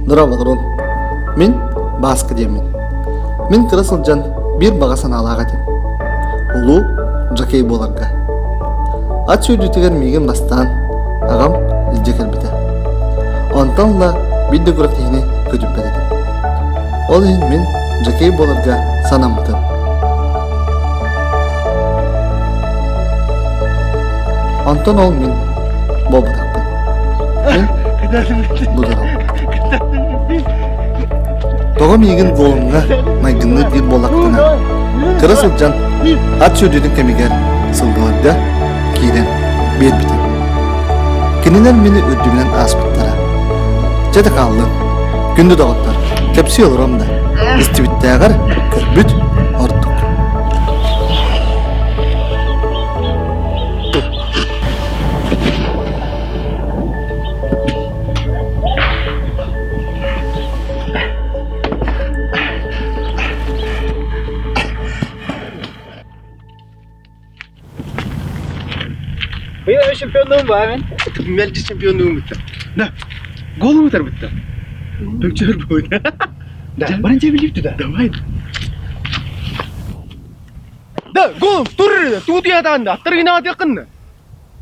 Дорооболорун. Мин Бааска диэммин. Мин кыра сылдьан биир баҕа санаалаах этим. Улуу жокей буоларга. Ат сүүрдүүтүгэр миигин бастаан аҕам илдьэ кэлбитэ. Онтон ыла биир да күрэхтэһиини көтүппэт этим. Ол иһин мин жокей буоларга санаммытым. Онтон ол мин буолбатахпын. Мин будурам. Тоҕо миигин буолуҥҥа майгынныыр диир буоллахпына, кыра сылдьан ат сүүрдүүтүн кэмигэр сылгыларга киирэн биэрбитим. Кинилэр мини үрдүбүнэн ааспыттара. Чэ да хааллын, күндү доҕоттор, кэпсии олором да, истибиттээҕэр көрбүт ордук. Быйыл чемпионнуум баа мин. Мэлдьи чемпионнуум бытта. Да. Голу утар бытта. Бөкчөр будет. Да, баран тебе туда. Давай. Да, гол тур, тут я там, аттаргына атыкын.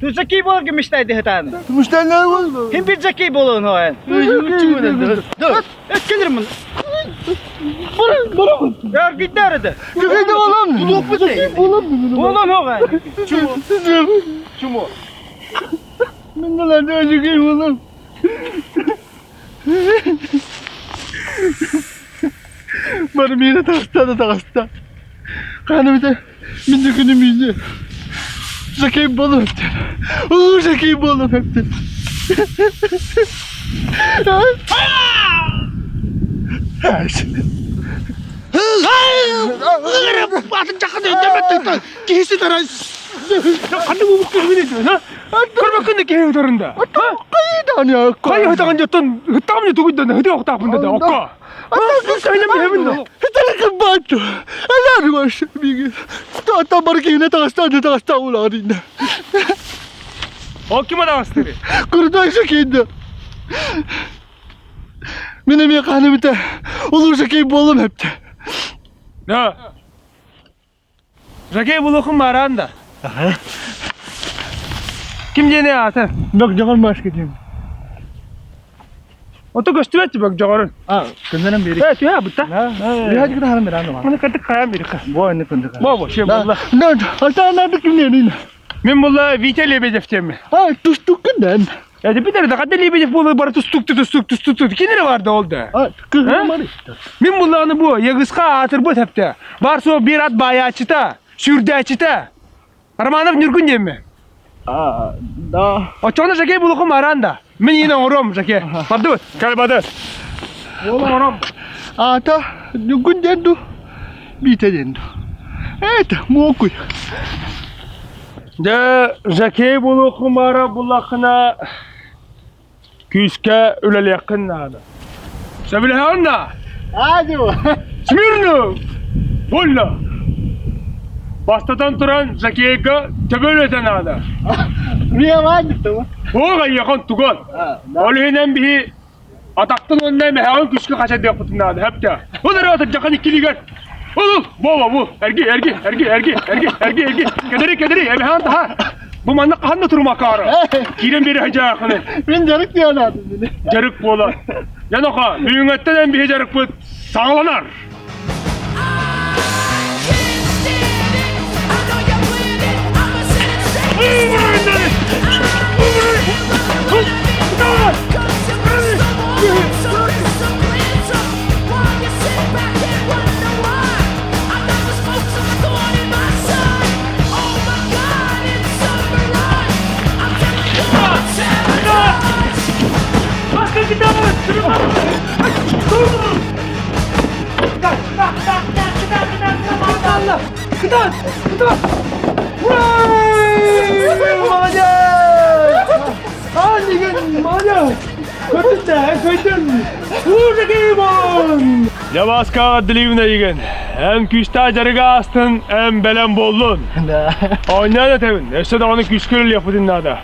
Жокей буоларга мечтайды хатаан. Мечтайлар болду. Ким bir жокей буолуон хоэн. Да. Өткелермин. Баран, баран. Яргиттар это. Жокей болам. Болам. Болон хоэн. Чумо. Чумо. Мен жокей болам. Бары миэнэ таҕыста да таҕыста. Хаана бүтэ мин да күнүм үүннэ. Жокей буолуом эптэн. Уу, жокей буолуом эптэн. Атын жақын өйдөмөттө киһи сытара ханнык убук киһи Көрбөккүн киһи ытарында. Кайдан Кай ытаган жоттон ыттагам тугуйдан ыты октаапын да окко. Бааччу. Алар ваш биги. Та бар киһине таҕыста таҕыста улаҕын. Ол ким адаҕастыры? Курдай жокейді. Мен эмиэ хааны бүтэ улуу жокей буолум эптэ. Да. Жокей булуохун бааран да. Ким диэни аата? Бөкдьөҕөр Машка диэн. Ото көстүбэт бөкдьөҕөрүн. А, күннэрин бири. Э, түһэ бутта. Биһаҗы гына харам беран. Маны кырдык хайан бирикка. Бу энни күндүк. Бо бо, шем булла. Да, ата нады кимнени. Мен булла Витя Лебедев темми. А, тустук күнден. Ya bir de kadar Лебедев буолу бары тустук тустук тустук кинere vardı oldu. А, кыһын Мин буллааны бу егыска атырбыт хепте. Бар суох бир ат баайааччыта, сүүрдээччитэ. Романов Ньургун диэмми. А, да. Оччоҕуна жокей булукум аран да. Мин иин оҥоруом жокей. Бардыбыт, калбады. Уолу оҥором. Ата, Ньургун диэн ду, Биитэ диэн ду. Это, муокуй. Дьэ, жокей булукум ара буллаххына күүскэ үлэлиэххин наада. Сөбүлэһэҕин да? Аадио. Смирно! Вольно! Бастатан туран жокейга төбө үлэтэ наада. Миэмаадыттама. Туох айыахан туган. Ол иһинэн биһи атахтын уонна мэһэҕин күскэ хачайдыахпытын наада, хэптэ. Ол эрэ атырдьахан иккилигэр. Ол, бу, бу, эрги, эрги, эрги, эрги, эрги, эрги, эрги, кэдэри, кэдэри, эмэһэҕин таһа. Бу манна хаһан да турумакаары. Киирэн биэрэ сылдьаахыны. Мин дьарык диэн аатым били. Дьарык буолар. Яноха, бүгүҥҥэттэн эн биһи дьарыкпыт саҕаланар. Дьабааска Дливна деген. Эн күүстээх дьарыга астын, эн бэлэм буоллун. Оонньоон этэбин, өссө даҕаны күүскэ үлэлиэхпитин наада.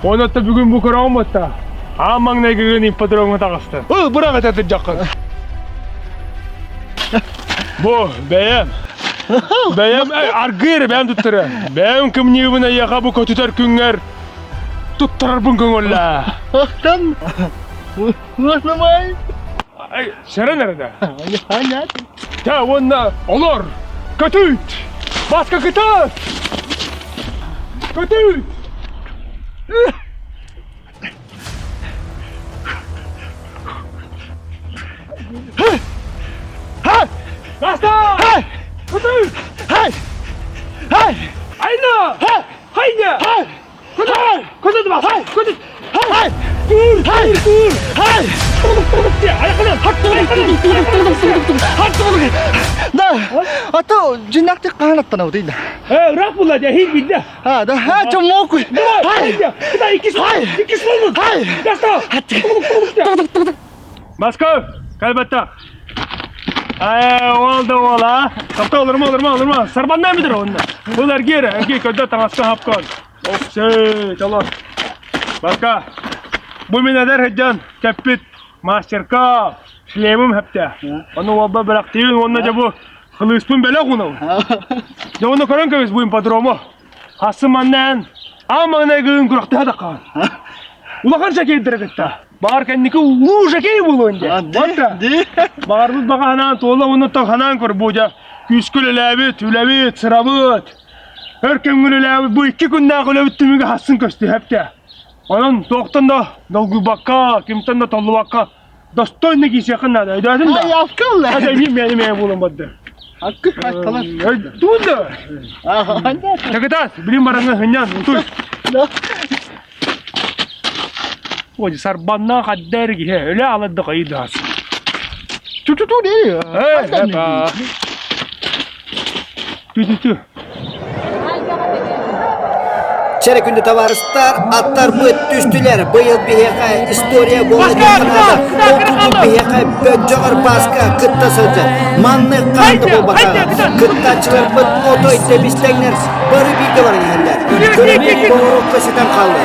Онон бүгүн бу көрөҕүн батта. Аан маҥнайгыгын ипподромҥа таҕыстым. Ыл, бырах этэ сылдьаххын. Бу бэйэм. Бэйэм аргыыр бэйэм туттарыам. Бэйэм кымньыыбын эйиэхэ бу көтүтэр күҥҥэр туттарарбын көҥүллээ. Ахтан. Уоснамай. Ай, сэрэн эрэ да. Чэ, уонна олор! Көтүүт! Баска кытаат! Көтүүт! Баста! Көтүүт! Айна! Хайда! Көтүт! Көтүт бас! Көтүт! Тур! Тур! Тур! Да, а то дьиҥнээхтик хаһан аттанабытый да? Э, ыраах буолла дьэ, иһин билдэ. А, да, а, чомоку. Давай, иккис, иккис болбут. Достал. Москва, калбатта. Э, ол да ол, а. Топта олорма, олорма, олорма. Сарбаннаа мүдір онна. Бұл әргер, әргер көдө таҥаска хапкон. Оксей, чолор. Бака, бу мин эдэр сылдьан кэппит мастерка, шлемым хэптэ. Ону уолба бырахтыйын уонна дьэ бу хылыыспын бэлэх уунабын. Дьэ уонна көрөн кэбис бу ипподрому. Хассы маннаан аан маҥнайгыгын күрэхтэһэ таххаҕын. Улахан жакейдары кытта. Баҕар кэнники улуу жакей буолуон дьэ. Онто баҕарбыт баҕа санаан туола уонна ханаан көр бу дьэ күүскэ үлэлээбит, үлэбит, сырабыт. Өр кэмҥэ үлэлээбит бу икки күннээх үлэбит түмүгэ хассын көстүһэптэ. Онон туохтан да долгуйбакка, кимтэн да толлубакка достойно киисиэххин наада. Өйдөөтүн да? Ай, аккыл! Ата мин мени мени буолан барды. Аккы аккалар. Туун да? Тагытас, билин бараңа хыннан, утуй. Ой, сарбанна хаддар киһи, өлө алады кайдас. Ту-ту-ту дии. Э, Ту-ту-ту. Чэрэ күндү табаарыстар, аттарбыт түстүлэр. Быйыл биһиэхэ история буола диэххэ Ол курдук биһиэхэ Бөдьөҕөр Бааска кытта сылдьар. Маннык хаһан да буолбатаҕа. Кыттааччыларбыт отой тэбистэҥнэр бары бииргэ баран иһэллэр. Көрөбүт поворотка ситэн хаалла.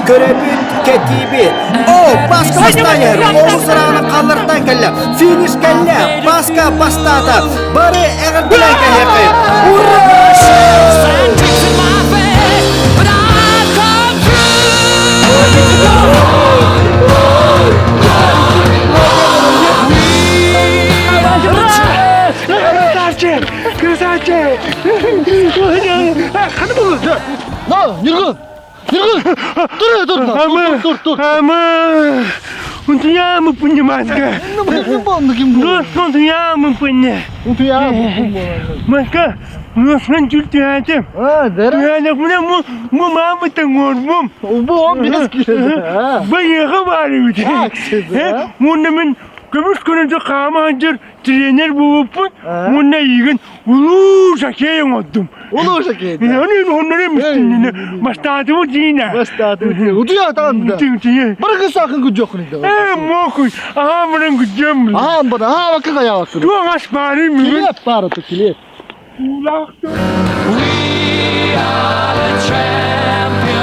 Көрөбүт кэтиибит. О, Бааска бастаан Олус ырааҕынан хааллартан кэллэ. Финиш кэллэ. Бааска бастаата. Бары эҕэрдэлээн кэлиэххэ. Ура! Красавчик! Красавчик! Ханы булды? На, Ньургун! Ньургун! Тур, тур, тур, тур, тур. Ама, унтуяамы пуньманка. Унтуяамы пунья. Маска, носман жүлтүһәтим. Түһәнекминэ му маамыттан уорбум. Байыаха баар эбит. Мунна мин көмүс күнүнчө хаама сылдьар тренер буолбуппун. Мунна эйигин улуу жокей оҥордум. Улуу жокей. Оны оннore мистинне бастаатыбы диина. Бастаатыбы. Утуя таанда. Бары кысакын күджөкүн иде. Э, мокуй. Аха мурын күджөм. Аха бара, аха бакы кая бакы. Туа ас бары мүгүн. Килеп бары ту килеп. Улақты. We are the champions.